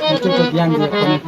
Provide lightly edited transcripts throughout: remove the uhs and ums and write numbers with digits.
YouTube पर ध्यान दिअ कनि।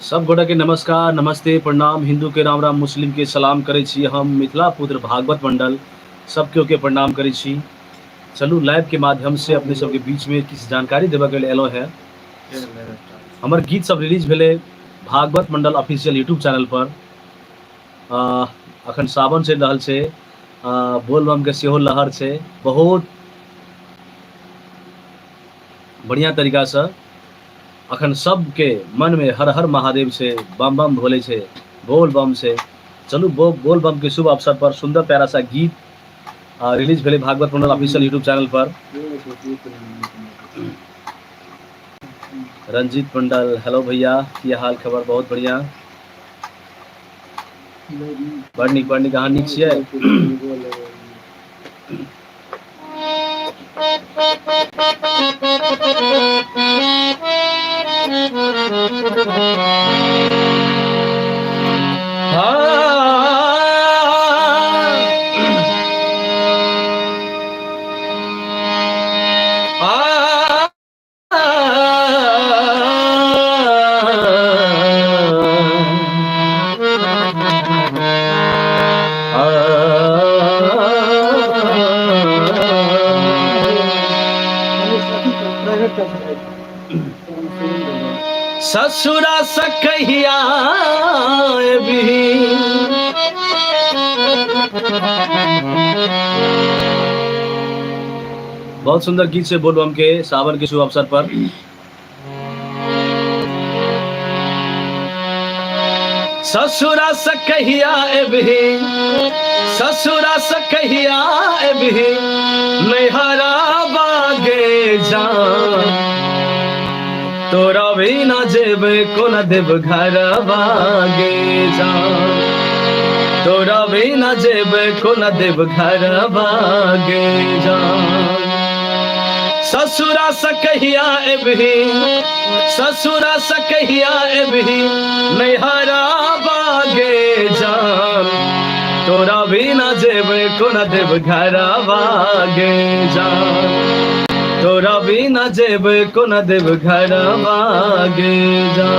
सब गोटा के नमस्कार, नमस्ते, प्रणाम। हिंदू के राम राम, मुस्लिम के सलाम करै छी। हम मिथिला पुत्र भागवत मंडल सब केओ के प्रणाम करै छी। चलू लाइव के माध्यम से अपने सबके बीच में किछु जानकारी देबऽ के लेल एलहुँ हेँ। हमर गीत सब रिलीज भेलै Bhagwat Mandal official YouTube channel पर। अखन सावन चलि रहल छै, बोलबम के सेहो लहर छै। बहुत बढ़िया तरीकासँ अखन सबके मनमे हर हर महादेव छै, बम बम भोले छै, बोल बम छै। चलू बोल बम के शुभ अवसर पर सुंदर प्यारा सा गीत रिलीज भेलै Bhagwat Mandal official YouTube channel पर। रंजीत मंडल, हेलो भैया, की हाल खबर? बहुत बढ़िया, बड़ नीक, बड़ नीक। अहाँ नीक छियै? ससुरा सकहिया भी। बहुत सुंदर गीत से बोलबम के सावन के शुभ अवसर पर। ससुरा सकहिया एबही, ससुरा सकहिया एबही, नैहरा बागे जा, तोरा बिना जेबे कोना देव घर बागे जा, तोरा बिना जेबे कोना देव घर बागे जा। ससुरा सकहिया एबही, ससुरा सकहिया एबही, नैहरा बागे जान, तोरा बिना जेबे कोना देव घर बागे जान, तोरा बिना जेबे कोना देव घर बागे जान।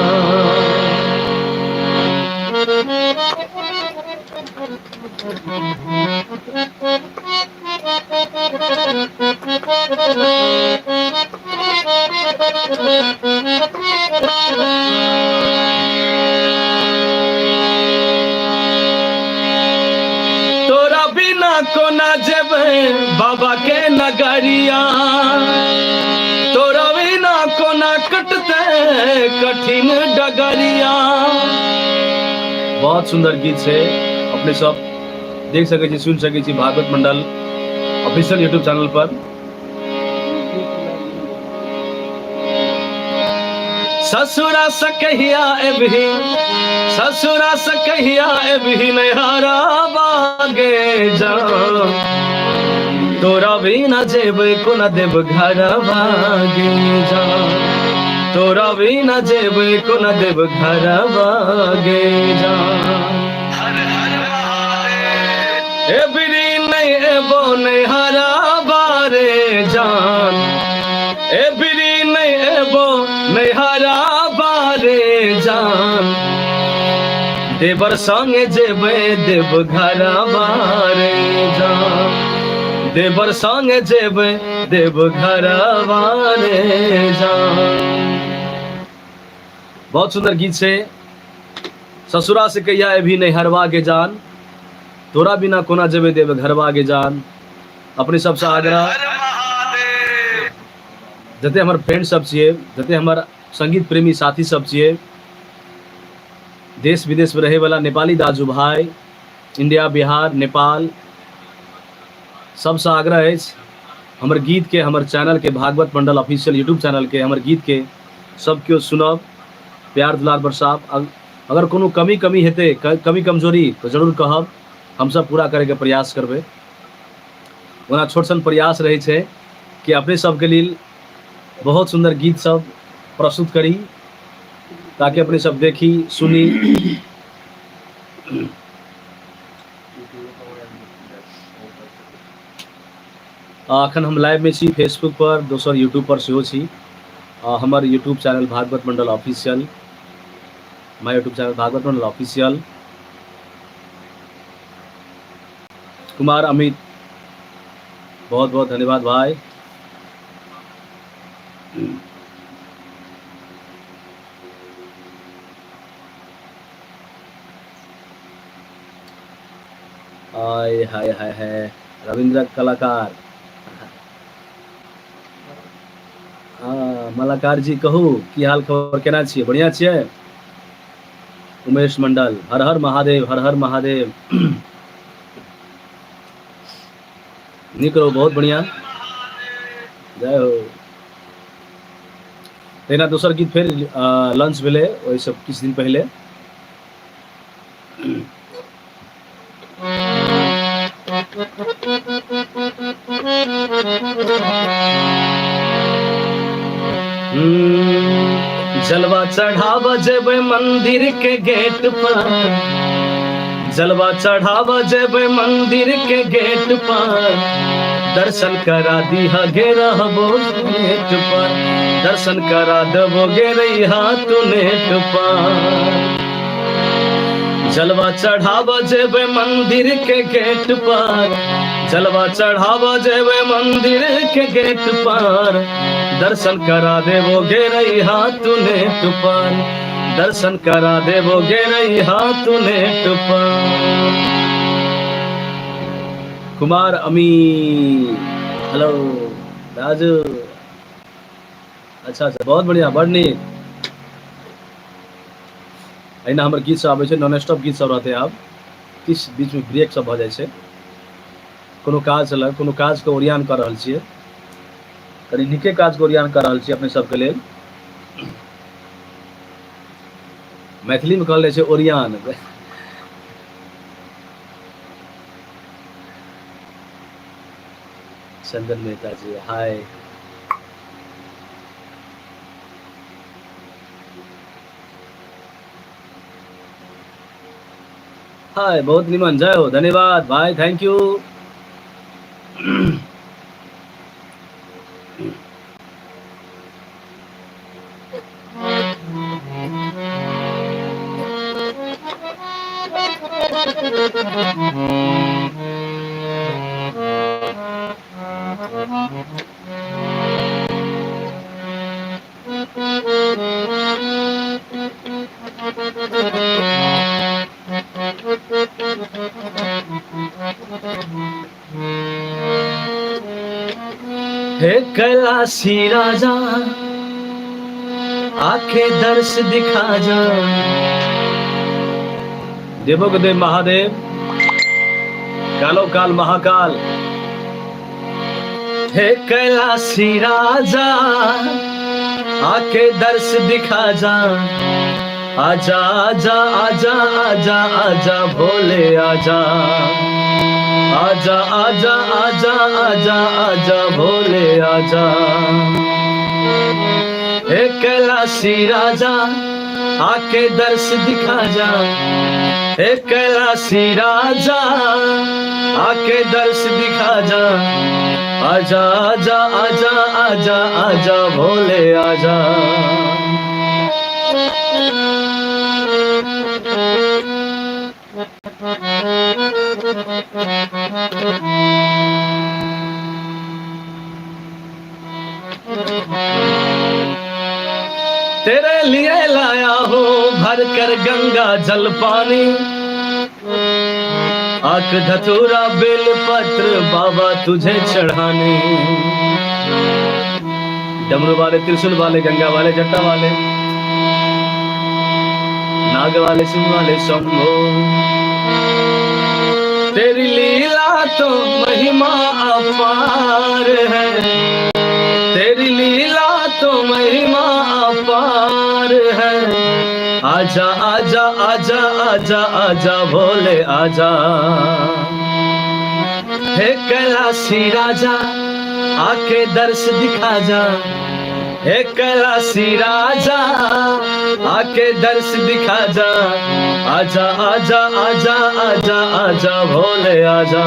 तोरा बिना कोना जेबै बाबा के नगरिया, तोरा बिना कोना कटते कठिन डगरिया। बहुत सुंदर गीत छै, अपने सब देख सकै छी, सुनि सकै छी Bhagwat Mandal official YouTube channel पर। ससुरा सकहिया एबही, ससुरा सकहिया एबही, नैहरा बागे जा, तोरा बिना जेबै कोना देव घर बागे जा, तोरा बिना जेबै कोना देव घर बागे जा। एबरी नहीं एबो नैहरा बारे जान, एबरी नहीं एबो नैहरा बारे जान, देवर संगे जेबै देव घर बारे जान, देवर संगे जेबै देव घर बारे जान। बहुत सुंदर गीत छै। ससुरा से कहिया एभी नैहरवा के जान, तोरा बिना कोना जेबै देव घरवा के जान। अपने सबसँ आग्रह, जते हमर फ्रेंड सब छियै, जते हमर संगीत प्रेमी साथी सब छियै, देश विदेश में रहे वाला नेपाली दाजू भाई, इंडिया, बिहार, नेपाल, सबसँ आग्रह अछि हमर गीतके, हमर चैनलके, भागवत मंडल ऑफिशियल यूट्यूब चैनलके, हमर गीतके सब केओ सुनब, प्यार दुलार बरसाब। अगर कोनो कमी कमी हेतै, कमी कमजोरी, तऽ जरूर कहब, हमसब पूरा करैके प्रयास करबै। ओना छोट सन प्रयास रहै छै कि अपने सबके लेल बहुत सुन्दर गीत सब प्रस्तुत करी, ताकि अपने सब देखी सुनी। अखन हम लाइवमे छी फेसबुक पर, दोसर यूट्यूब पर सेहो छी। हमर YouTube channel Bhagwat Mandal official, my YouTube channel Bhagwat Mandal official. Kumar Amit, बहुत बहुत धन्यवाद भाई। हाय हाय हाय हाय, रविंद्र कलाकार, हँ मलाकार जी, कहू की हाल खबर, केना छियै? बढ़िआँ छियै? उमेश मंडल, हर हर महादेव, हर हर महादेव। नीक रहू, बहुत बढ़िआँ, जय हो। तहिना दोसर गीत फेर लॉन्च भेलै ओहिसँ किछु दिन पहिले। जलवा चढ़ाव जेबै मंदिर के गेट पर, जलवा चढ़ाव जेबै मंदिर के गेट पर, दर्शन करा दीहा गे रहबो नेट पर, दर्शन करा देबो गे रहिहा तू नेट पर। जलवा चढ़ाव जेबै मंदिर के गेट पर, जलवा चढ़ाव जेबै मंदिर के गेट पर, दर्शन करा देबो गे रहिहा तू नेट पर, दर्शन करा देबो गे रहिहा तू नेट पर। कुमार अमी, हेलो राजू, अच्छा अच्छा, बहुत बढ़िया, बड़ नीक। एहिना हमर गीत सब आबै छै, नॉन स्टॉप गीत सब रहतै। आब किछु बीचमे ब्रेक सब भऽ जाइ छै, कोनो काज छलै, कोनो काजके ओरियान कऽ रहल छियै, कनि नीके काजके ओरियान कऽ रहल छियै अपने सबके लेल। मैथिलीमे कहल जाइ छै ओरियान। चंदन मेहता जी, हाय हाय, बहुत निमन, जय हो, धन्यवाद भाई, thank you. हे कैलाशी राजा, आखे दर्श दिखा जा। देवो के देव महादेव, कालो काल महाकाल। हे कैलाशी राजा, आके दर्श दिखा जा। आजा आजा आजा आजा आजा भोले आजा, आजा आजा आजा आजा आजा भोले आजा। हे कैलाशी राजा, आके दर्श दिखा जा। हे कैलाशी राजा, आके दर्श दिखा जा। आजा आजा आजा आजा आजा भोले आजा। तेरे लिए लाया हो भर कर गंगा जल पानी, आक धतूरा बेल पत्र बाबा तुझे चढ़ाने। डमरू वाले, त्रिशूल वाले, गंगा वाले, जट्टा वाले, नाग वाले, सिंह वाले, शंभो। तेरी लीला तो महिमा अपार है, तेरी लीला तो महिमा अपार है। आजा आजा आजा आजा आजा भोले आजा, हे कैलाशी राजा आके दर्श दिखा जा, हे कैलाशी राजा आके दर्श दिखा जा, आजा आजा आजा आजा आजा भोले आजा,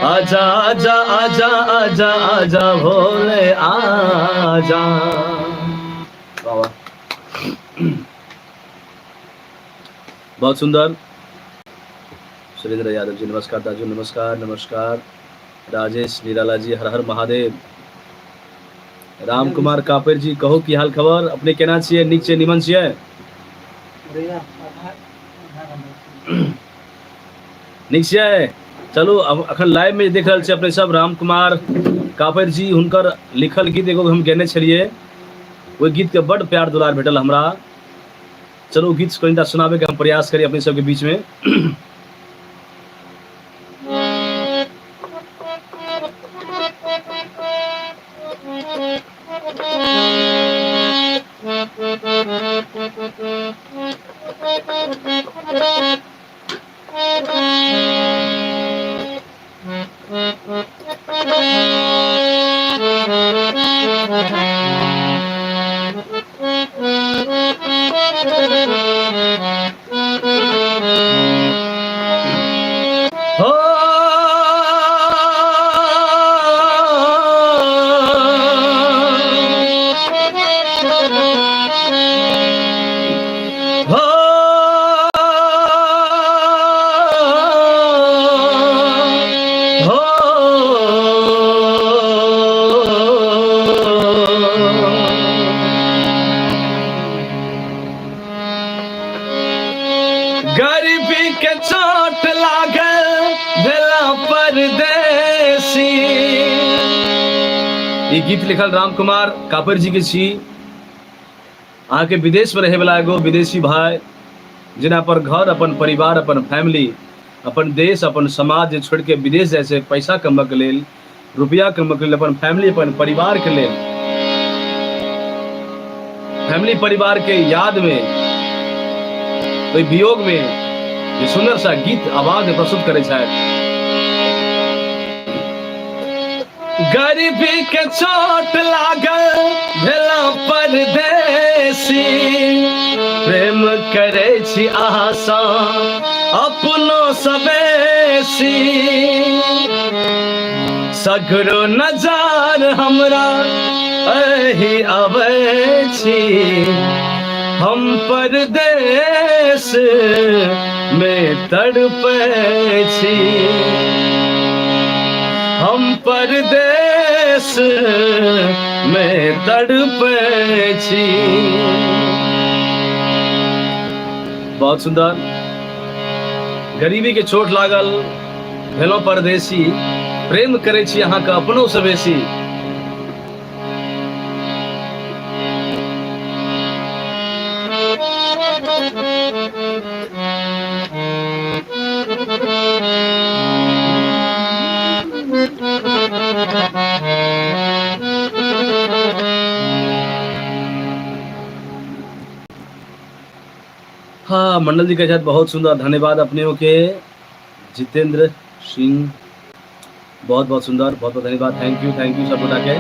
आजा आजा आजा आजा आजा भोले आजा। वाह वाह, बहुत सुंदर। सुरेंद्र यादव जी नमस्कार, दाजू नमस्कार, नमस्कार। राजेश निराला जी हर हर महादेव। राम कुमार कापेर जी कहू की हाल खबर, अपने केना छियै? नीक छियै, निमन छियै? नीक छियै? चलू अब अखन लाइव में देख रहल छियै अपने सब राम कुमार कापेर जी, हुनकर लिखल गीत एगो हम गेने छलियै, ओहि गीत के बड प्यार दुलार भेटल हमरा। चलू गीत कनिटा सुनाबे के हम प्रयास करी अपने सबके बीच में। हो हो हो गरीबी के चोट लागल भेला परदेसी। ई गीत लिखल राम कुमार कापर जी के छी। अहाँके विदेश में रहे वाला एगो विदेशी भाई, जिना पर घर, अपन परिवार, अपन फैमिली, अपन देश, अपन समाज जे छोड़ के विदेश जाइ छै पैसा कमबऽ के लेल, रुपया कमबऽ के लेल, अपन फैमिली, अपन परिवार के लेल, फैमिली परिवार के याद में, ओहि वियोग में जे सुंदर सा गीत आवाज में प्रस्तुत करै छथि। गरीबी के चोट लागल भेला परदेसी, प्रेम करै छी अहाँसँ अपनो सबेसी, सगरो नजर हमरा एहि अबै छी, हम परदेश मे तड़पै छी, हम परदेश मे तड़पै छी। बहुत सुंदर। गरीबी के चोट लागल भेलहुँ परदेसी, प्रेम करै छी अहाँके अपनो से बेसी। हाँ मंडल जी कहै छथि बहुत सुंदर, धन्यवाद अपने के। जितेंद्र सिंह बहुत बहुत सुंदर, बहुत बहुत धन्यवाद, thank you, thank you सब गोटा के।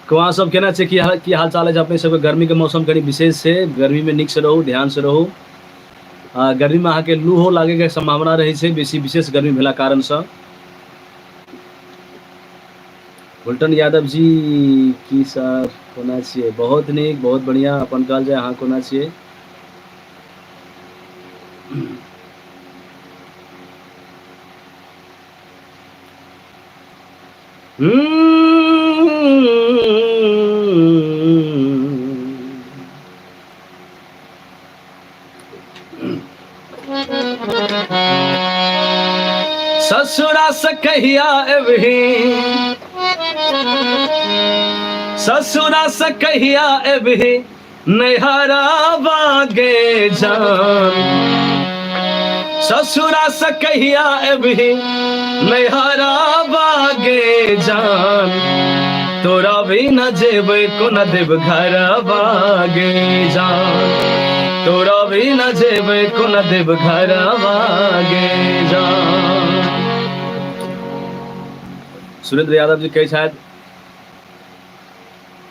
अहाँ सब केना छै, की हाल, की हाल चाल अछि अपने सबके? गर्मी के मौसम कनी विशेष छै, गर्मी में नीक से रहू, ध्यान से रहू। गर्मी में अहाँके लूहो लागे के संभावना रहै छै, बेसी विशेष गर्मी भेला कारण सँ। गुलटन यादव जी की सर कोना छियै? बहुत नीक, बहुत बढ़िया, अपन कहल जाय अहाँ कोना छियै? ससुरा से कहिया एबही, ससुरा से कहिया एबही नैहरावा गे जान, ससुरा से कहिया एबही नैहरावा गे जान, तोरा भी न जेबै कोना देव घरवा गे जान, तोरा भी न जेबै कोना देव घरवा गे जान। सुरेंद्र यादव जी कहै छथि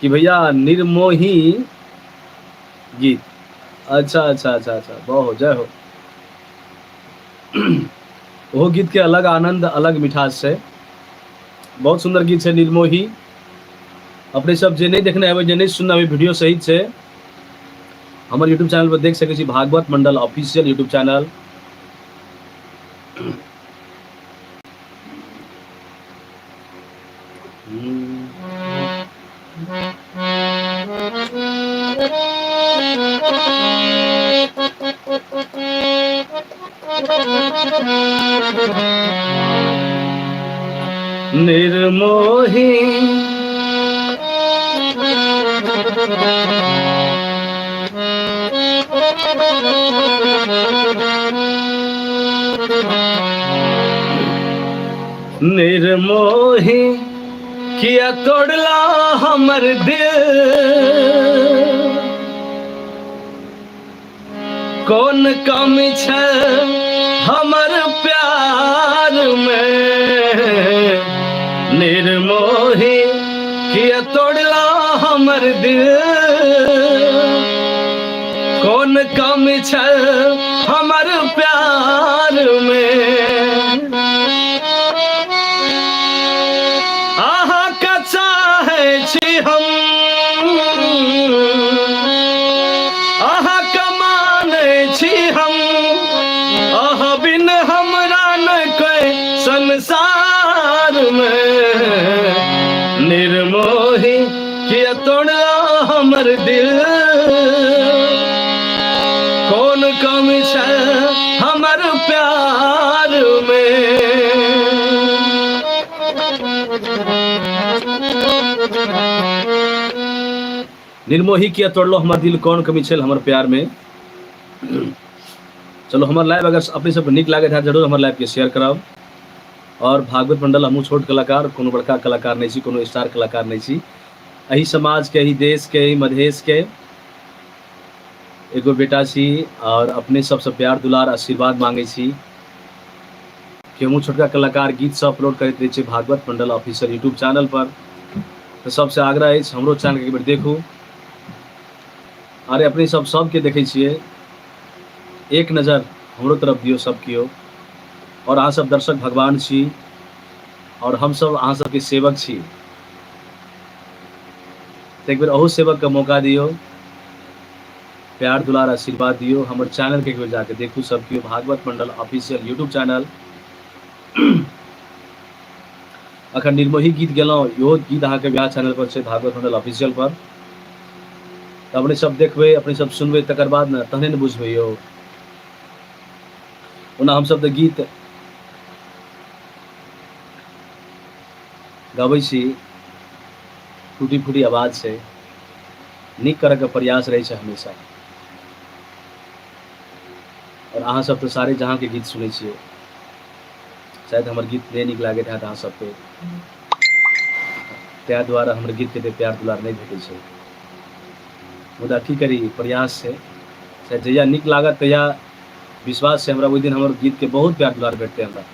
कि भैया निर्मोही गीत, अच्छा अच्छा अच्छा अच्छा, बहुत जय हो। ओहो गीत के अलग आनंद अलग मिठास छै, बहुत सुंदर गीत छै निर्मोही। अपने सब जे नहीं देखने हेबै, जे नहीं सुनने हेबै, वीडियो सहित छै हमर यूट्यूब चैनल पर देख सकै छी, Bhagwat Mandal official YouTube channel. निर्मोही निर्मोही किया तोड़ला हमर दिल, कोन कमी छै हमर प्यार में, निर्मोही किया तोड़ला हमर दिल, कोन कमी छै हमर प्यार में। अहाँ के चाहै छी हम, अहाँ के मानै छी हम, अहाँ बिन हमरा न कोई संसार में, निर्मोही किया तोड़ला हमर दिल, कोन कमी छै हमर प्यार में। निर्मोही किया तोड़लो हमर दिल, कोन कमी छल हमर प्यार में। चलो हमर लाइव अगर अपने सबके नीक लागैत हैत जरूर हमर लाइव के शेयर करब। और भागवत मंडल हमहूँ छोट कलाकार, कोनो बड़का कलाकार नहीं छी, कोनो स्टार कलाकार नहीं छी, एहि समाज के, एहि देश के, एहि मधेश के एगो बेटा छी और अपने सबसँ प्यार दुलार आशीर्वाद मांगे छी कि हमहूँ छोटका कलाकार गीत सब अपलोड करैत रहै छी Bhagwat Mandal official YouTube channel पर। तऽ सबसँ आग्रह अछि हमरो चैनलके एक बेर देखू। अरे अपने सब सबके देखै छियै, एक नजर हमरो तरफ दियौ सब केओ। और अहाँ सब दर्शक भगवान छी और हम सब अहाँ सबके सेवक छी, तऽ एक बेर अहू सेवकके मौका दियौ, प्यार दुलार आशीर्वाद दियौ। हमर चैनलके एक बेर जाके देखू सब केओ, Bhagwat Mandal official YouTube channel. अखन निर्मोही गीत गेलहुँ, इहो गीत अहाँके वएह चैनल पर छै, भागवत मंडल ऑफिशियल पर। तऽ अपने सब देखबै, अपने सब सुनबै, तकर बाद ने तहने ने बुझबै यौ। ओना हमसब तऽ गीत गबै छी, टूटी फूटी आवाज छै, नीक करैके प्रयास रहै छै हमेशा। आओर अहाँ सब तऽ सारे जहाँके गीत सुनै छियै, शायद हमर गीत नहि नीक लागैत हैत अहाँ सबके, ताहि दुआरे हमर गीतके एते प्यार दुलार नहि भेटै छै। मुदा की करी, प्रयास छै, शायद जहिया नीक लागत तहिया विश्वास छै हमरा ओहि दिन हमर गीतके बहुत प्यार दुलार भेटतै हमरा।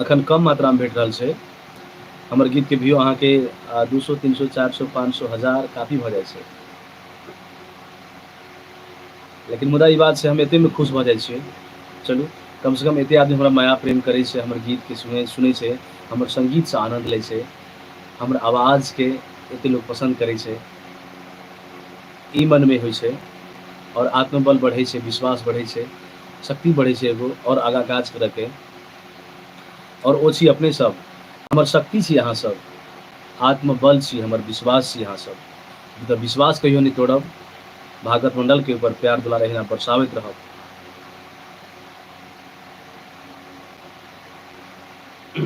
अखन कम मात्रामे भेट रहल छै हमर गीतके व्यू, अहाँके 200 300 400 500 1000 काफी भऽ जाइ छै। लेकिन मुदा ई बात छै हम एतेमे खुश भऽ जाइ छियै, चलू कमसँ कम एते आदमी हमरा माया प्रेम करै छै, हमर गीतके सुनै सुनै छै, हमर सङ्गीतसँ आनन्द लै छै, हमर आवाजके एते लोक पसन्द करै छै, ई मनमे होइ छै आओर आत्मबल बढ़ै छै, विश्वास बढ़ै छै, शक्ति बढ़ै छै एगो आओर आगाँ काज करऽके। आओर ओ छी अपने सब, हमर शक्ति छी अहाँ सब, आत्मबल छी, हमर विश्वास छी अहाँ सब। तऽ विश्वास कहियो नहि तोड़ब, भागवत मंडल के ऊपर प्यार दुलार एहिना बरसाबैत रहब। दिल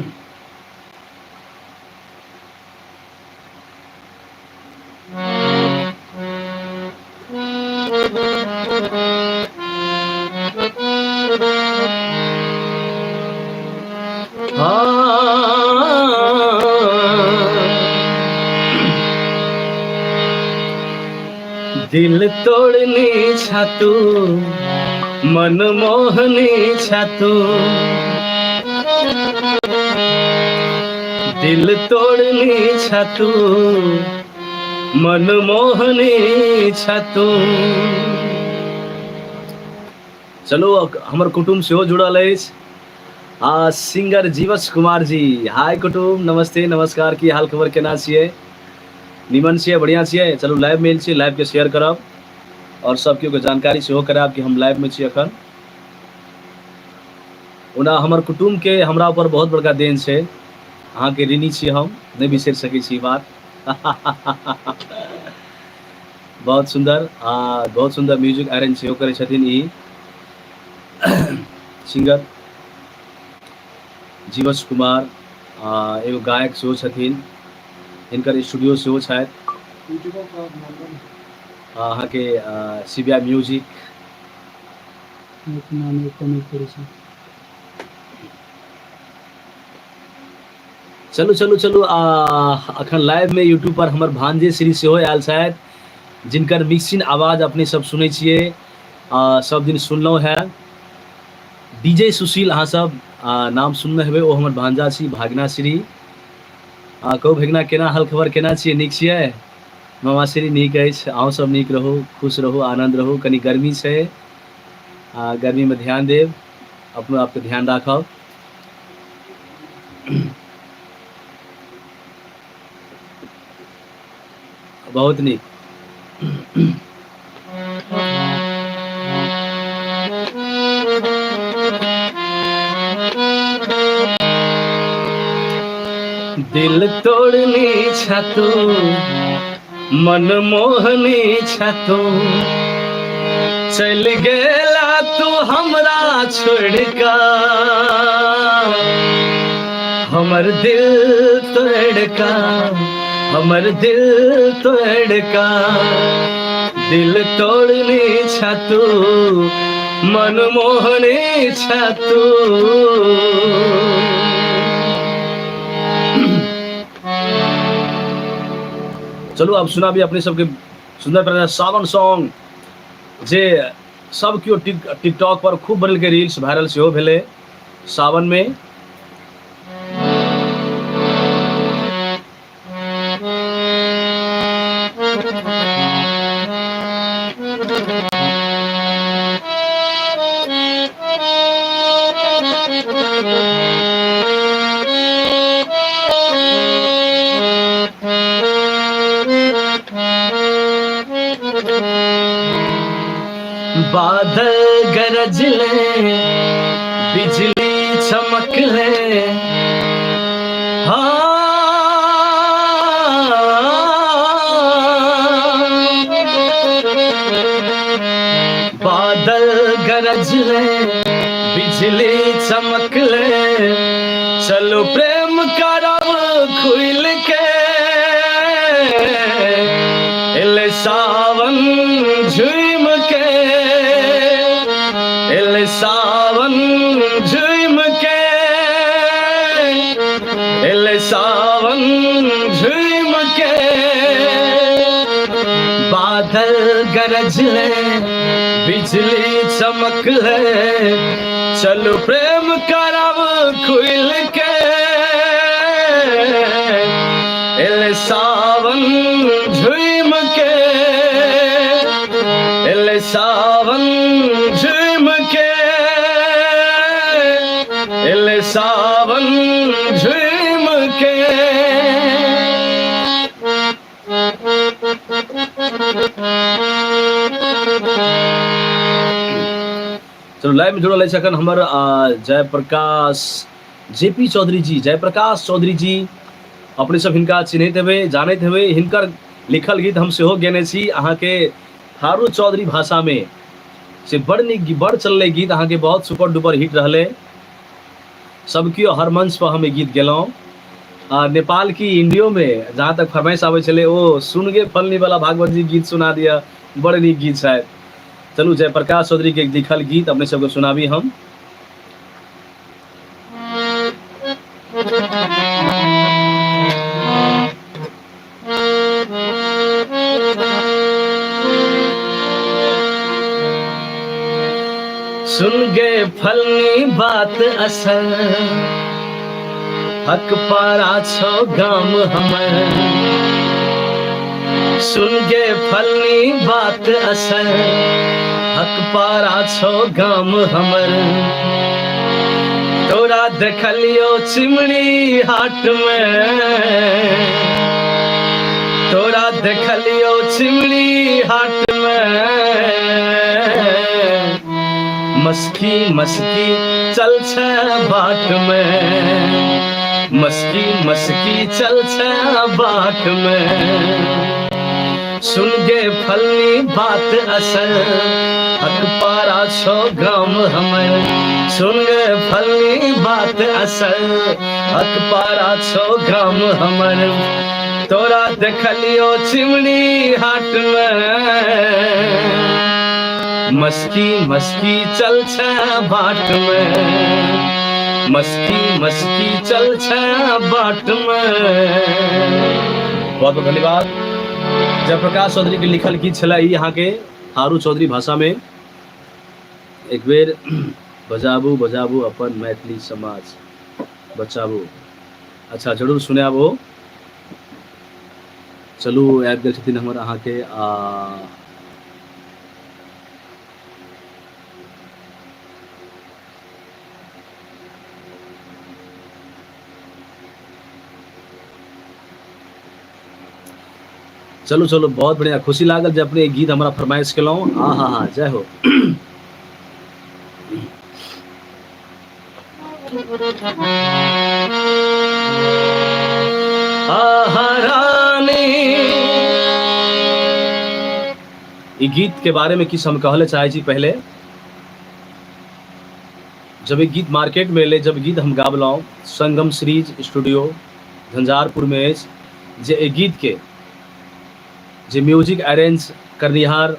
तोड़नी छा तू मन मोहनी छा तू दिल तोड़नी छा तू मन मोहनी छा तू। चलू हमर कुटुम्ब सेहो जुड़ल अछि आ सिंगर जीवस कुमार जी। हाय कुटुम्ब, नमस्ते नमस्कार, की हाल खबर, केना छियै? निमन छियै, बढ़िआँ छियै? चलू लाइव में छियै, लाइव के शेयर करब और सब केओ के जानकारी सेहो करायब कि हम लाइव में छी अखन। ओना हमर कुटुम्ब के हमरा ऊपर बहुत बड़का देन छै, अहाँके ऋणी छी हम, नहि बिसरि सकै छी ई बात। बहुत सुन्दर आ बहुत सुन्दर म्यूजिक अरेंज सेहो करै छथिन ई सिंगर जीवस कुमार। आ एगो गायक सेहो छथिन, हिनकर स्टूडियो सेहो छथि अहाँके सी बी I music. चलू चलू चलू, आ अखन लाइव में यूट्यूब पर हमर भांजे श्री सेहो आयल छथि, जिनकर मिक्सिंग आवाज अपने सब सुनै छियै आ सब दिन सुनलहुँ हेँ। डीजे सुशील अहाँ सब नाम सुनने हेबै, ओ हमर भांजा छी भागना श्री। आ कहू भगिना, केना हाल खबर, केना छियै? नीक छियै? मामा श्री नीक अछि, अहूँ सब नीक रहू, खुश रहू, आनन्द रहू। कनि गर्मी छै, आ गर्मीमे ध्यान देब, अपनो आपके ध्यान राखब। बहुत नीक। दिल तोड़नी छा तू मन मोहनी छा तू, चल गेला तू हमरा छोड़ का, हमर दिल तोड़ का, हमर दिल तोड़ का। दिल तोड़नी छा तू मन मोहनी छा तू। चलू अब सुनाबी अपने सबके सुंदर प्यारा सावन सॉन्ग, जे सब केओ टिकटॉक पर खूब बनेलकै, रील्स वायरल सेहो भेलै सावन में। बादल गरज ले बिजली चमक ले, बादल गरज ले बिजली चमक ले, चलो प्रेम करब खुल के, एले सावन झूम के, एले सावन झूम के, एले सावन झूम के। बादल गरज ले बिजली चमक ले, चलो प्रेम करब खुल के, एले सावन झूम के, एले सावन झूम के, एले सावन झूम के। चलू लाइव में जुड़ल अछि अखन हमर जयप्रकाश जे पी चौधरी जी। जयप्रकाश चौधरी जी अपने सब हिनका चिन्हैत हेबै, जानैत हेबै। हिनकर लिखल गीत हम सेहो गेने छी अहाँके थारू चौधरी भाषामे, से बड़ नीक बड़ चललै गीत अहाँके, बहुत सुपर डुपर हिट रहलै। सब केओ हर मंच पर हम ई गीत गेलहुँ आ नेपाल की इंडियो में जहाँ तक फरमाइश आबै छलै ओ सुन गे फलनी वाला भागवत जी गीत सुना दिअ बड़ नीक गीत छथि। चलू जयप्रकाश चौधरी के लिखल गीत अपने सबके सुनाबी हम। सुन गे फलनी बात असल हक पारा छो गाम हमर सुन गे फलनी बात असल हक पारा छो गाम हमर तोरा देखलियो चिमनी हाट में तोरा देखलियो चिमनी हाट में मस्की मस्की चल छै बाट में मस्की मस्की चल छै बाट में सुन गे फलनी बात असल हक पारा छो गाम हमर सुन गे फलनी बात असल हक पारा छो गाम हमर तोरा देखलियो चिमनी हाट में मस्की मस्की चल छै बाट में मस्की मस्की चल छै बाट में। बहुत बहुत धन्यवाद। जयप्रकाश चौधरी के लिखल गीत छलै ई अहाँके थारू चौधरी भाषा में। एक बेर बजाबू बजाबू अपन मैथिली समाज बचाबू। अच्छा जरूर सुनायब ओ। चलू आबि गेल छथिन हमर अहाँके आ चलू चलू बहुत बढ़िया खुशी लागल जे अपने गीत हमरा फरमाइश केलहुँ। हाँ हाँ हाँ जय हो। ई गीत के बारे में किछु हम कहले चाहे छी। पहले जब ई गीत मार्केट में एलै, जब गीत हम गाबलहुँ, संगम सीरीज स्टूडियो झंझारपुर में अछि जे एहि गीत के जे म्यूजिक अरेंज करनिहार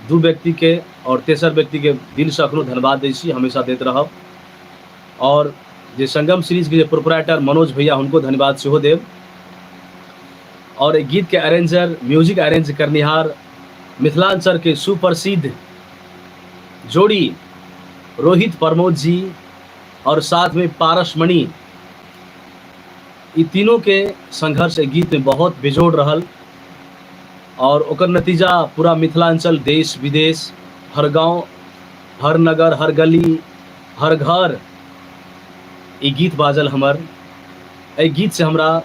दू व्यक्ति के और तेसर व्यक्ति के दिल से अखनो धन्यवाद दै छी, हमेशा दैत रहब। और जे संगम सीरीज के जे प्रोपराइटर मनोज भैया, हुनको धन्यवाद सेहो देब। और एहि गीत के अरेंजर, म्यूजिक अरेंज करनिहार मिथिलांचल के सुप्रसिद्ध जोड़ी रोहित प्रमोद जी और साथ में पारस मणि, ई तीनों के संघर्ष एहि गीत में बहुत बेजोड़ रहल और ओकर नतीजा पूरा मिथिलांचल, देश विदेश, हर गांव, हर नगर, हर गली, हर घर ई गीत बाजल हमर। एहि गीत से हमरा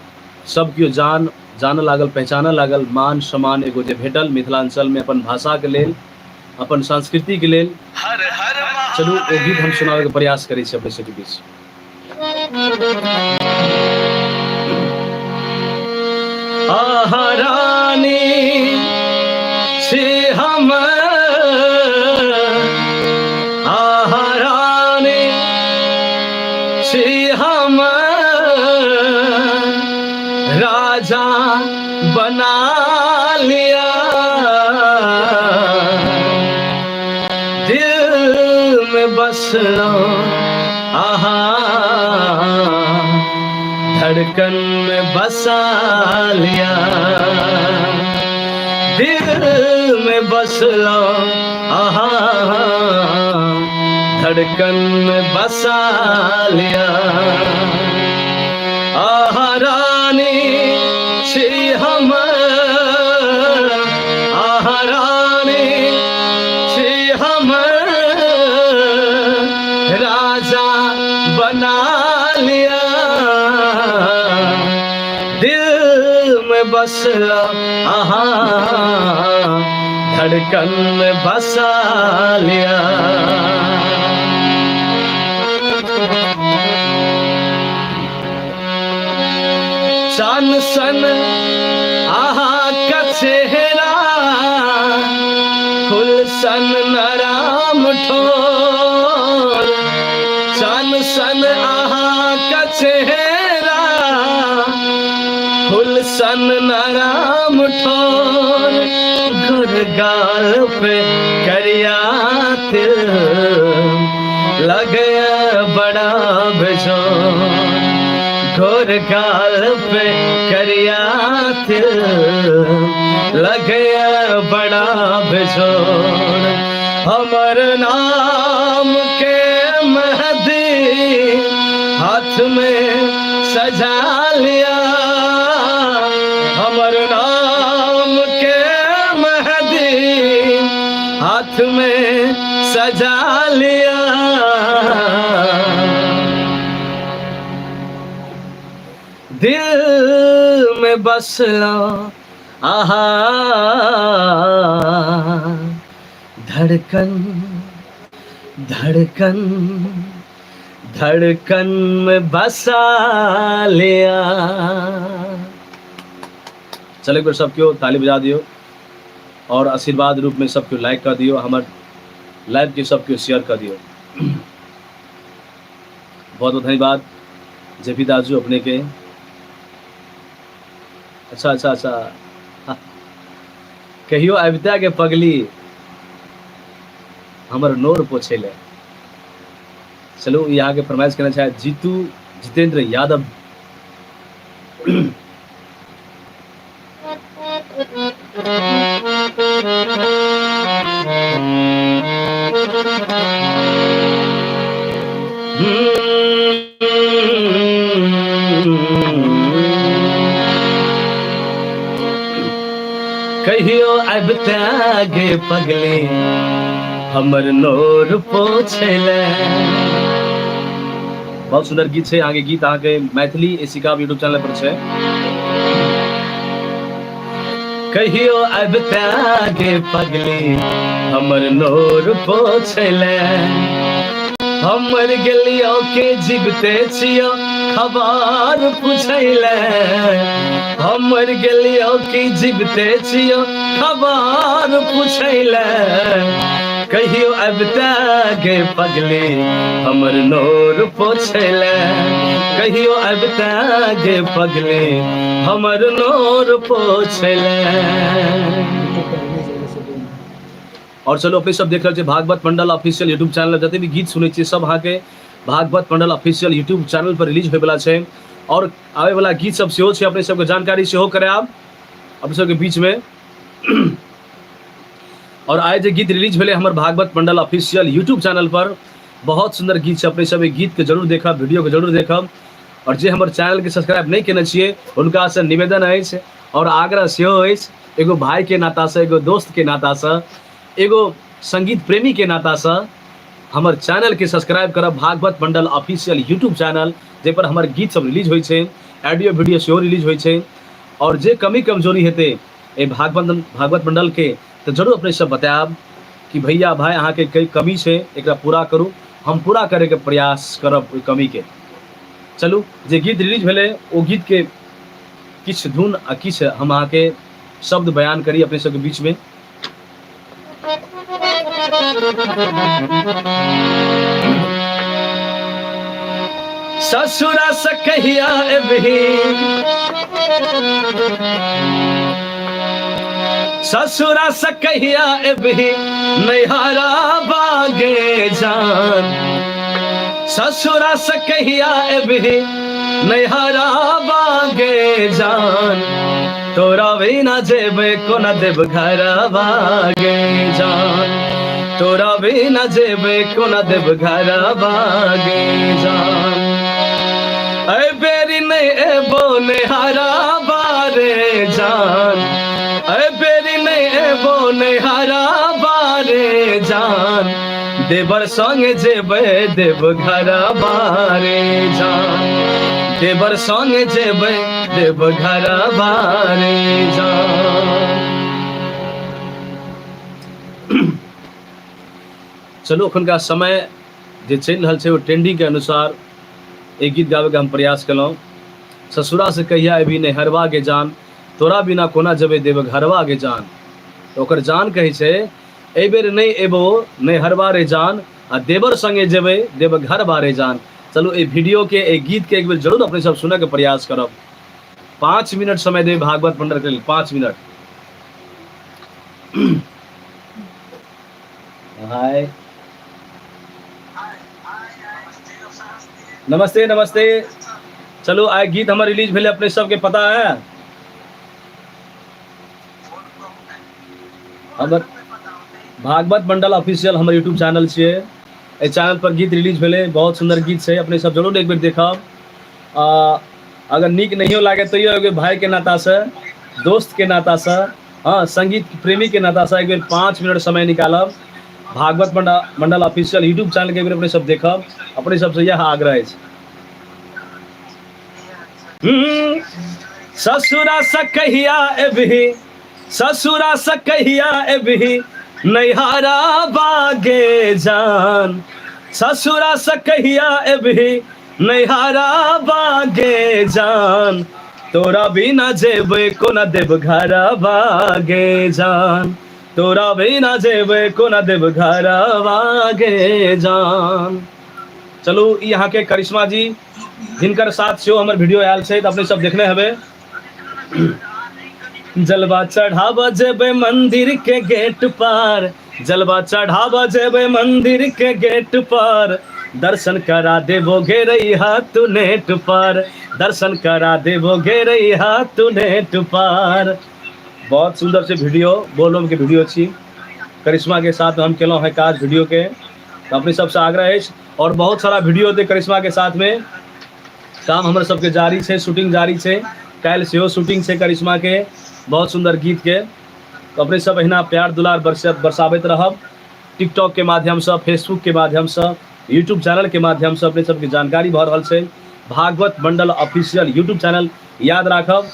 सब केओ जानऽ लागल, पहचानऽ लागल, मान सम्मान एगो जे भेटल मिथिलांचल में अपन भाषा के लेल, अपन संस्कृति के लेल। चलू ओ गीत हम सुनाबे के प्रयास करै छी अपने सबके बीच। आहा रानी छी हम, आहा रानी छी हम, राजा बना लिया, दिल में बसलो आहा, धड़कन में बसा लिया, दिल में बसलो आहा, धड़कन में बसा लिया। आहा रानी छी हम, आहा रानी छी हम, राजा बना लिया, दिल में बसला आहा, धड़कन में बसा लिया। चान सन आहा का चेहरा, फूल सन नराम ठोर, चान सन आहा सन नराम ठोर गुरगाल पे करिया तिल लगे बड़ा बेजोर गोर गाल पे करिया तिल लगे बड़ा बेजोर हमर नाम के मेहंदी हाथ में सजा लिया हमर नाम के मेहंदी हाथ में सजा लिया। दिल में बसला आहा धड़कन धड़कन धड़कन में बसा लिया। चलो एक बार सब क्यों ताली बजा दियो और आशीर्वाद रूप में सब क्यों लाइक कर दियो, हमार लाइव के सब क्यों शेयर कर दियो। बहुत बहुत धन्यवाद जेपी दाजू अपने के। अच्छा अच्छा अच्छा, हाँ। कहियो अबिता के पगली हमर नोर पोछे ले। चलू यहाँ के फरमाइश करना चाहे जीतू जितेंद्र यादव। कहियो आबिते गे पगली हमर नोर पोछले। बहुत सुंदर गीत छै अहाँके गीत, अहाँके मैथिली एसिका यूट्यूब चैनल पर छै। कहियो आबिते गे पगली हमर नोर पोछले, हमर गेलियो के जीवते छियो खबर पूछैले, हमर गेलियो के जीवते छियो खबर पूछैले, कहियो आबिते गे पगली हमर नोर पोछैले, कहियो आबिते गे पगली हमर नोर पोछैले। और चलो अपने सब देख रहल छी Bhagwat Mandal official YouTube channel, जते भी गीत सुनै छियै सब अहाँके Bhagwat Mandal official YouTube channel पर रिलीज होयवला छै और आबैवला गीत सब सेहो छै, अपने सबके जानकारी सेहो करायब अपने सबके बीच में। और आइ जे गीत रिलीज भेलै हमर Bhagwat Mandal official YouTube channel पर, बहुत सुंदर गीत छै, अपने सब गीत के जरूर देखब, वीडियो के जरूर देखब। और जे हमर चैनल के सब्सक्राइब नहीं केने छियै हुनका से निवेदन अछि और आग्रह सेहो अछि, एगो भाई के नाता से, एगो दोस्त के नाता से, एगो संगीत प्रेमी के नाता से हमर चैनल के सब्सक्राइब करब, Bhagwat Mandal official YouTube channel, जाहि पर हमर गीत सब रिलीज होइ छै, ऑडियो वीडियो सेहो रिलीज होइ छै। और जे कमी कमजोरी हेतै एहि भागवत मंडल के तऽ जरूर अपने सब बतायब कि भैया भाई अहाँके कई कमी छै, एकरा पूरा करू, हम पूरा करैके प्रयास करब ओहि कमीके। चलू जे गीत रिलीज भेलै ओ गीतके किछु धुन आ किछु हम अहाँके शब्द बयान करी अपने सबके बीचमे। ससुरा से कहिया एबही, ससुरा से कहिया एबही नैहरा बागे जान, ससुरा से कहिया एबही नैहरा बागे जान, तोरा बिना जेबे कोना देव घर बागे जान, तोरा बिना जेबे कोना देव घर बागे जान, ऐ बेरी नहीं एबो नैहरा बारे जान, ऐ बेरी नहीं एबो नैहरा बारे जान, देवर संगे जेबै देव घर बारे जान, देवर संगे जेबै देव घर बारे जान। चलू अखुनका समय जे चलि रहल छै ओ ट्रेंडिंग के अनुसार एक गीत गाबैके हम प्रयास केलहुँ। ससुरा से कहिया एबी नैहरवा गे जान, तोरा बिना कोना जेबै देव घरवा गे जान। तऽ ओकर जान कहै छै एहि बेर नहि एबो नैहरवा रे जान, आ देवर संगे जेबै देव घरवा रे जान। चलू एहि वीडियो के, एहि गीत के एक बेर जरूर अपने सब सुनऽ के प्रयास करब। 5 मिनट समय देबै भागवत मंडल के लेल, 5 मिनट। हाय, नमस्ते नमस्ते। चलू, आइ गीत हमर रिलीज भेलै, अपने सबके पता है। हमर भागवत मंडल ऑफिशियल हमर यूट्यूब चैनल छियै। एहि चैनल पर गीत रिलीज भेलै। बहुत सुन्दर गीत छै, अपने सब जरूर एक बेर देखब। अगर नीक नहियो लागे तैयो एगो भाई के नाता से, दोस्त के नाता से, हाँ, संगीत प्रेमी के नाता से एक बेर 5 मिनट समय निकालब। भागवत मंडल मंडल ऑफिशियल यूट्यूब चैनल के एक बेर अपने सब देखब, अपने सबसे यह आग्रह अछि। ससुरा से कहिया एबही, ससुरा से कहिया एबही नैहरा बागे जान, ससुरा से कहिया एबही नैहरा बागे जान, तोरा बिना जेबै कोना देव घर बागे जान, तोरा बिना जेबै कोना देव घर बागे जान। चलू, ई अहाँके करिश्मा जी, जिनकर साथ सेहो हमर वीडियो आयल छै, तऽ अपने सब देखने हेबै। जलवा चढ़ाब जेबै मंदिर के गेट पर, जलवा चढ़ाब जेबै मंदिर के गेट पर, दर्शन करा देबो घेरैहा तू नेट पर, दर्शन करा देबो घेरैहा तू नेट पर। बहुत सुंदर से वीडियो, बोलबम के वीडियो छी। करिश्मा के साथ हम केलहुँ हैं काज वीडियो के, तऽ अपने सबसँ आग्रह अछि। आओर बहुत सारा वीडियो हेतै करिश्मा के साथ में, काम हमर सबके जारी छै, शूटिंग जारी छै। काल्हि सेहो शूटिंग छै करिश्मा के बहुत सुन्दर गीत के। तऽ अपने सब अहिना प्यार दुलार बरसाबैत रहब। टिकटॉक के माध्यमसँ, फेसबुक के माध्यमसँ, यूट्यूब चैनल के माध्यमसँ अपने सबके जानकारी भऽ रहल छै। Bhagwat Mandal official YouTube channel याद राखब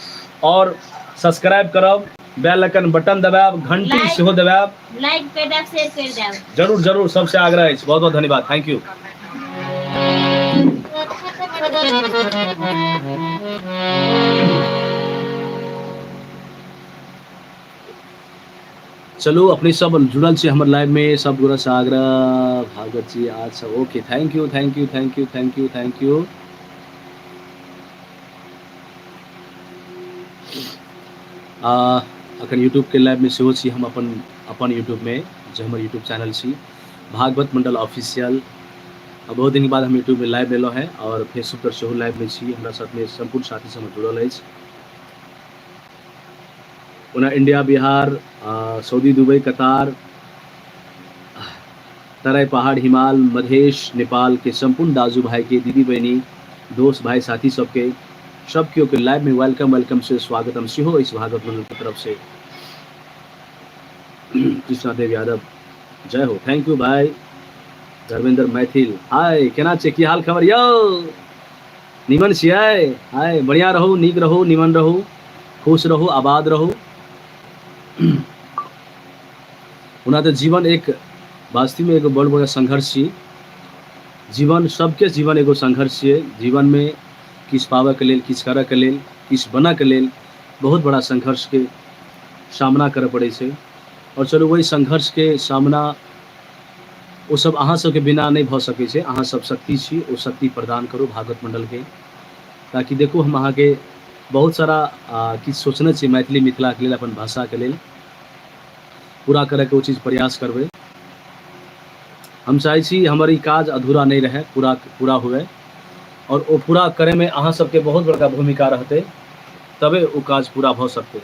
और सब्सक्राइब करब, बेल आइकन बटन दबायब, घंटी सेहो दबायब, लाइक कर देब, शेयर कर देब। जरूर जरूर, सबसे आग्रह अछि। बहुत बहुत धन्यवाद, thank you. चलू, अपने सब जुड़ल छी हमर लाइव में, सब गोरा से आग्रह। भागवत जी आज सब okay, thank you, thank you, thank you, thank you, thank you. अखन यूट्यूबके लाइवमे सेहो छी हम अपन अपन यूट्यूबमे, जे हमर यूट्यूब चैनल छी भागवत मंडल ऑफिशियल। बहुत दिनके बाद हम यूट्यूबमे लाइव एलहुँ हेँ आओर फेसबुक पर सेहो लाइवमे छी। हमरा साथमे सम्पूर्ण साथी सब जुड़ल अछि। ओना इंडिया, बिहार, सऊदी, दुबई, कतार, तराई, पहाड़, हिमाल, मधेश, नेपाल के सम्पूर्ण दाजू भाई के, दीदी बहिनी, दोस्त भाई साथी सबके, सब केओ के लाइव में welcome, welcome से स्वागतम सेहो अछि भागवत मंडल के तरफ से। कृष्णा देव यादव, जय हो, thank you भाई। धर्मेंद्र मैथिल, हाय, केना छै, की हाल खबर यौ? निमन छियै? हाय, बढ़िया रहू, नीक रहू, निमन रहू, खुश रहू, आबाद रहू। ओना तऽ जीवन एक वास्तवमे एगो बड़ बड़ा संघर्ष छी। जीवन, सबके जीवन एगो संघर्ष छियै। जीवनमे किछु पाबऽके लेल, किछु करऽके लेल, किछु बनऽके लेल बहुत बड़ा संघर्षके सामना करऽ पड़ै छै। आओर चलू, ओहि संघर्षके सामना ओ सब अहाँ सबके बिना नहि भऽ सकै छै। अहाँ सब शक्ति छी, ओ शक्ति प्रदान करू भागवत मण्डलके, ताकि देखू, हम अहाँके बहुत सारा किछु सोचने छी मैथिली मिथिलाके लेल, अपन भाषाके लेल। पूरा करैके ओ चीज प्रयास करबै। हम चाहै छी हमर ई काज अधूरा नहि रहै, पूरा पूरा हुए। आओर ओ पूरा करैमे अहाँ सबके बहुत बड़का भूमिका रहतै, तबे ओ काज पूरा भऽ सकतै।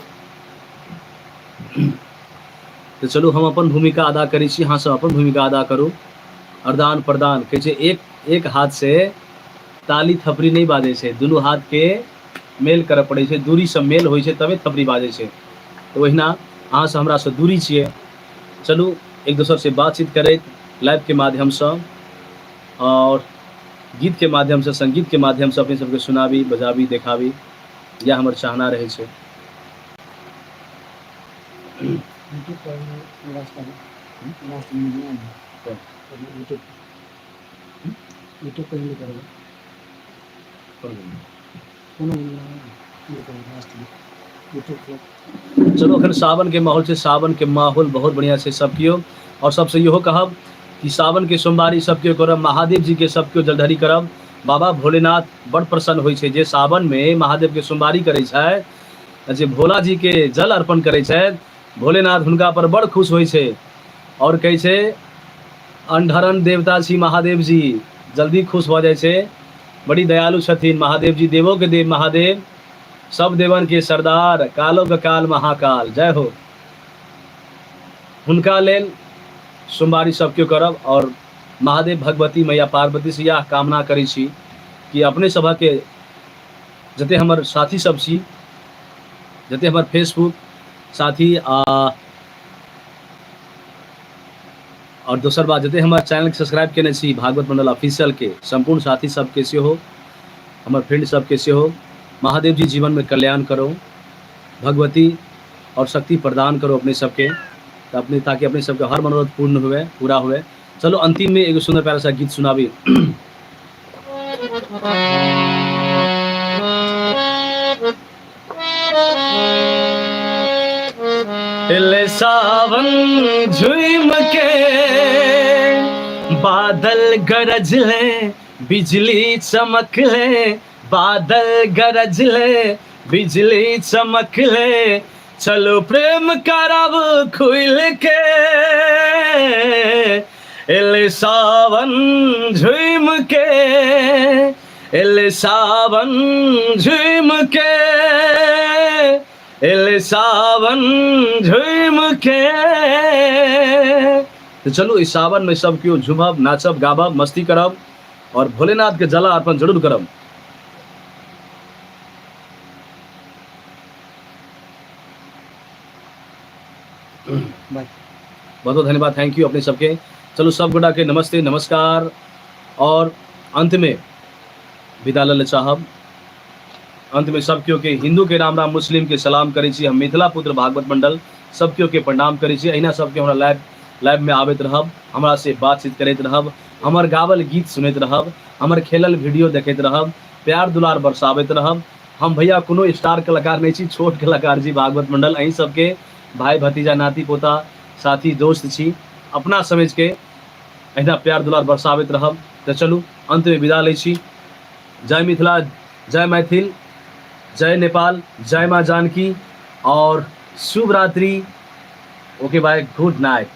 तऽ चलू, हम अपन भूमिका अदा करै छी, अहाँ सब अपन भूमिका अदा करू। आदान प्रदान कहै छै, एक एक हाथ से ताली थपड़ी नहि बाजै छै, दुनू हाथके मेल करऽ पड़ै छै। दूरीसँ मेल होइ छै तबे थपड़ी बाजै छै। तऽ ओहिना अहाँसँ हमरासँ दूरी छियै। चलू, एक दोसरसँ बातचीत करैत लाइवके माध्यमसँ आओर गीतके माध्यमसँ, सङ्गीतके माध्यमसँ अपने सबके सुनाबी, बजाबी, देखाबी, इएह हमर चाहना रहै छै। यूट्यूब पर लास्ट लास्ट में यूट्यूब यूट्यूब पर ही करेगा कोनो लास्ट में यूट्यूब पर। चलू, अखन सावनके माहौल छै। सावनके माहौल बहुत बढ़िआँ छै। सब केओ आओर सबसँ इहो कहब कि सावनके सोमवारी सब केओ करब, महादेव जीके सब केओ जलढरी करब। बाबा भोलेनाथ बड़ प्रसन्न होइ छै जे सावनमे महादेवके सोमवारी करै छथि जे भोला जीके जल अर्पण करै छथि भोलेनाथ हुनका पर बड़ खुश होइ छै आओर कहै छै अंधरन देवता छी महादेव जी जल्दी खुश भऽ जाइ छै बड़ी दयालु छथिन महादेव जी देवो के देव महादेव सब देवन के सरदार कालो के काल महाकाल जय हो हुनका लेल सोमवारी सब केओ करब आओर महादेव भगवती मैया पार्वती से इएह कामना करै छी कि अपने सभके जते हमर साथी सब छी जते हमर फेसबुक साथी आ आओर दोसर बात जते हमर चैनलके सब्सक्राइब केने छी भागवत मंडल ऑफिशियलके सम्पूर्ण साथी सबके सेहो हमर फ्रेंड सबके सेहो महादेव जी जीवनमे कल्याण करो भगवती और शक्ति प्रदान करो अपने सबके तऽ अपने ताकि अपने सबके हर मनोरथ पूर्ण हुए पूरा हुए चलो अंतिम में एगो सुंदर प्यारा सा गीत सुनाबी एले सावन झुम के बादल गरज ले बिजली चमक ले बादल गरज ले बिजली चमक ले चलो प्रेम करब खुल के एले सावन झुम के एले सावन झुम के एले सावन झुम के तऽ चलू ई सावन में सब केओ झुमब नाचब गाबब मस्ती करब और भोलेनाथ के जला अर्पण जरूर करब बाय बहुत बहुत धन्यवाद thank you अपने सबके चलू सब गोटा के नमस्ते नमस्कार और अंत में विदा ले चाहब अंत में सब केओ के हिंदू के राम राम मुस्लिम के सलाम करै छी हम मिथिला पुत्र भागवत मंडल सब केओ के प्रणाम करै छी अहिना सबके हमरा लाइव लाइव में आबैत रहब हमरा से बातचीत करैत रहब हमर गावल गीत सुनैत रहब हमर खेलल वीडियो देखैत रहब प्यार दुलार बरसाबैत रहब हम भैया कोनो स्टार कलाकार नहि छी छोट कलाकार छी भागवत मंडल अहीं सबके भाई भतीजा नाती पोता साथी दोस्त छी अपना समझिके अहिना प्यार दुलार बरसाबैत रहब तऽ चलू अन्तमे विदा लै छी जय मिथिला जय मैथिल जय नेपाल जय माँ जानकी और शुभ रात्रि ओके बाय गुड नाइट।